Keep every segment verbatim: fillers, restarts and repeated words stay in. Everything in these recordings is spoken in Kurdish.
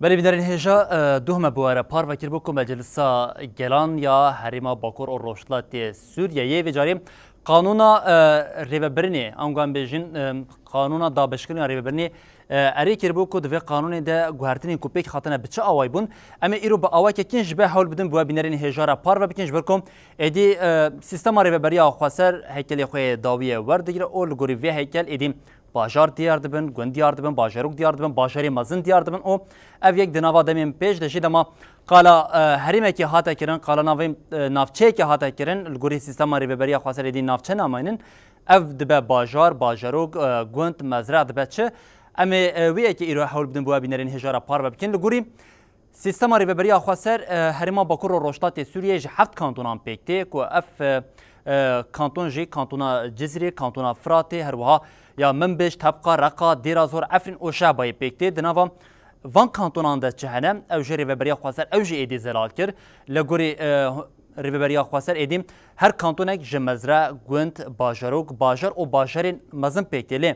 Belê bînerên hêja, e, duh me bi we re parve kiribû ku Meclisa Gelan ya Herêma Bakur û Rojhilatê Sûriyeyê vê carê qanûna, e, rêvebirinê, ango em bêjin, e, qanûna dabeşkirinê ya rêvebirinê, e, erê kiribû ku di vê qanûnê de guhertinên ku pêk hatine bi çi awayî bûn. Em ê îro bi awayeke kin ji be hewl bidin bi we bînerên hêja re parve bikin, ji ber ku êdî, e, sîstema rêveberiya xweser heykelê xwe yê dawiyê werdigire û li gorî vê heykel êdî bajar diyar dibin, gund diyar dibin, bajarok diyar dibin, bajarê mezin diyar dibin û ev yek di nava demên pêş de jî dema qala, e, herêmekê hate kirin, qala navê, e, navçeyekê hate kirin, li gorî sîstema rêveberiya xweser êdî navçe namaynin, ev dibe bajar, bajarok, e, gund, mezra dibe çi? Em ê, e, wê yekê îro hewl bidin bi we bînerên hêja re parve bikin. Li gorî sîstema rêveberiya xweser, e, herêma Bakur û Rojhilatê Sûriyeyê ji heft kantonan pêk tê, ku ev, e, e, kanton jî kantona Cizîrê, kantona Firatê, her wiha ya Minbij, Tebqa, Reqa, Dêra Zor, Efrîn û Şehbayê pêk tê. Di nava van kantonan de çi hene, ew jî rêveberiya xweser ew jî êdî zelal kir. Li gorî, e, rêveberiya xweser êdî her kantonek ji mezre, gund, bajarok, bajar û bajarên mezin pêk tê. Lê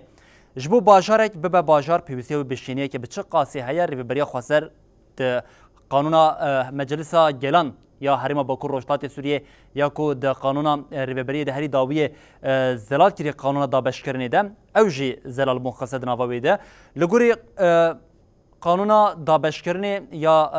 ji bo bajarek bibe bajar, pêwîstiya wî bi şêniyeke bi çi qasî heye, rêveberiya xweser di qanûna, e, Meclisa Gelan ya Herêma Bakur Rojhilatê Sûriyê ya ku di qanûna, e, rêveberiyê de herî dawiyê, e, zelal kiriye qanûna dabeşkirinê de, ew jî zelal bûn xiste di nava wê de. Li gorî, e, qanûna dabeşkirinê ya,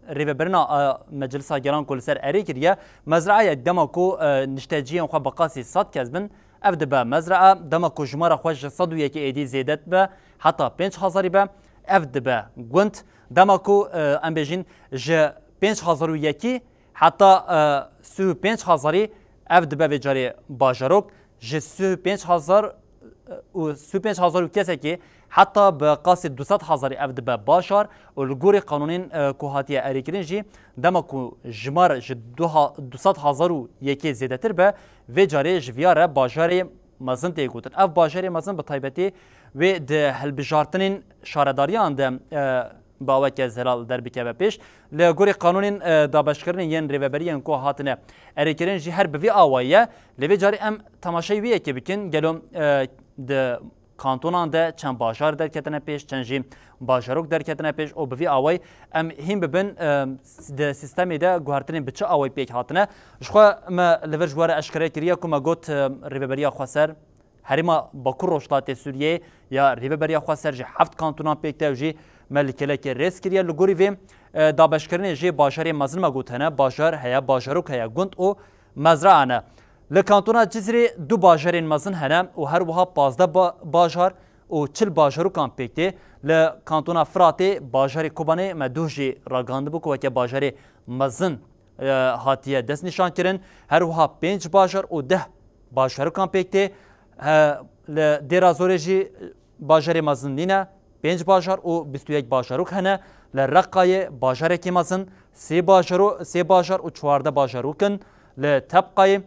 e, rêvebirina, e, Meclisa Gelan ku li ser erê kiriye, mezraeyek dema ku, e, nişteciyên xwe bi qasî sed kes bin, ev dibe mezraa, dema ku jimara xwe ji sed û yekê êdî zêde dibe, heta pênc hezarî be, ev dibe gund. Dema ku, e, em bêjin ji pênc hezar û yekî heta, e, sî û pênc hezarî, ev dibe vê carê bajarok. Ji sî û pênc hezar, e, û sî û pênc hezar û kesekî heta bi qasî du sed hezarî ev dibe bajar û li gorî qanûnên, e, ku hatiye erêkirin jî dema ku jimar ji du ha-, du sed hezar û yekê zêdetir be, vê carê ji viya re bajarê mezin tê gotin. Ev bajarê mezin bi taybetî wê di hilbijartinên şaredariyan de, e, bi aweke zelal derbikeve pêş. Li gorî qanûnên, e, dabeşkirinê yên rêveberiyên ku hatine erêkirin jî her bi vî awayî ye. Lê vê carê em temaşeyê wî yekê bikin. Gelo, e, di kantonan de çend bajar derketine pêş, çend jî bajarok derketine pêş û bi vî awayî em hîn bibin, e, di sîstemê de guhertinên bi çi awayî pêk hatine. Ji xwe me li vir ji we re eşkere kiriye ku me got, e, Rêveberiya Xweser, Herêma Bakur Rojhilatê Sûriyeyê ya Rêveberiya Xweser ji heft kantonan pêk tê û jî me li kelekê rêz kiriye. Li gorî vê, e, dabeşkirinê jê bajarê mezin me got hene, bajar heye, bajarok heye, gund û mezra hene. Li kantona Cizîrê du bajarên mezin hene û her wiha pazdeh ba-, bajar û çil bajarokan pêk tê. Li kantona Firatê bajarê Kobanê me duh jî ragihandibû ku weke bajarê mezin, e, hatiye destnîşankirin. Her wiha pênc bajar û deh bajarokan pêk tê. He, li Dêra Zorê jî bajarê mezin nîne. Pênc bajar û bîst û yek bajarok hene. Li Reqayê bajarekî mezin, sê bajaro-, sê bajar û çardeh bajarok in. Li Tebqayê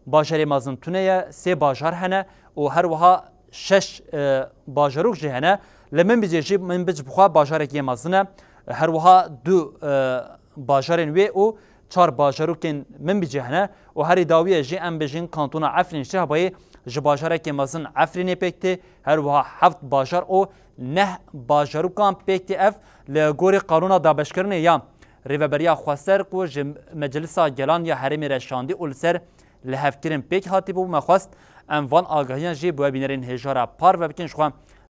bajarê mezin tune ye, sê bajar hene û her wiha şeş, e, bajarok jî hene. Li Minbicê jî, Minbic bi xwe bajarekî mezin e. Her wiha du, e, bajarên wê û çar bajarokên Minbicê hene û herî dawiyê jî em bêjin kantona Efrîn Şehbayê ji bajarekê mezin Efrînê pêk tê. Her wiha heft bajar û neh bajarokan pêk tê. Ev li gorî qanûna dabeşkirinê ya Rêveberiya Xweser ku ji Meclisa Gelan ya herêmê re şandî û li ser lihevkirin pêk hatibû, me xwest em van agahiyan jî bi we bînerên hêja re parve bikin. Ji xwe